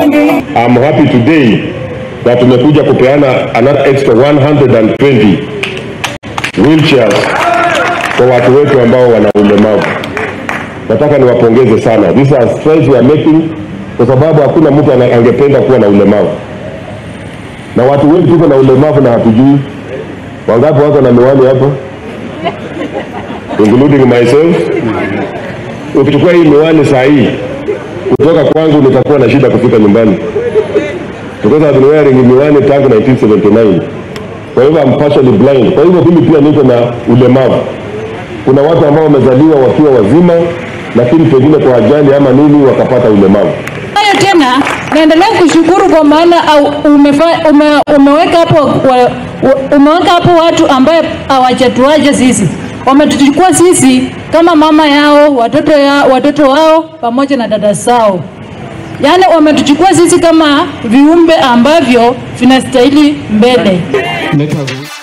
I'm happy today that tumekuja kupeana another extra 120 wheelchairs kwa watu wetu ambao wana ulemavu. Nataka niwapongeze sana. These are strides we are making, kwa sababu hakuna mtu angependa kuwa na ulemavu. Na watu wengi tuko na ulemavu na hatujui. Wangapi wako na miwani hapa? Including myself. Ukichukua hii miwani saa hii kutoka kwangu nitakuwa na shida kufika nyumbani. Because I've been wearing miwani tangu 1979. Kwa hivyo I'm partially blind. Kwa hivyo mimi pia niko na ulemavu. Kuna watu ambao wamezaliwa wakiwa wazima, lakini pengine kwa ajali ama nini wakapata ulemavu. Hayo tena naendelea kushukuru kwa maana umeweka hapo watu ambao hawajatuacha sisi. Wametuchukua sisi kama mama yao, watoto wao pamoja na dada zao. Yaani wametuchukua sisi kama viumbe ambavyo vinastahili mbele. Let us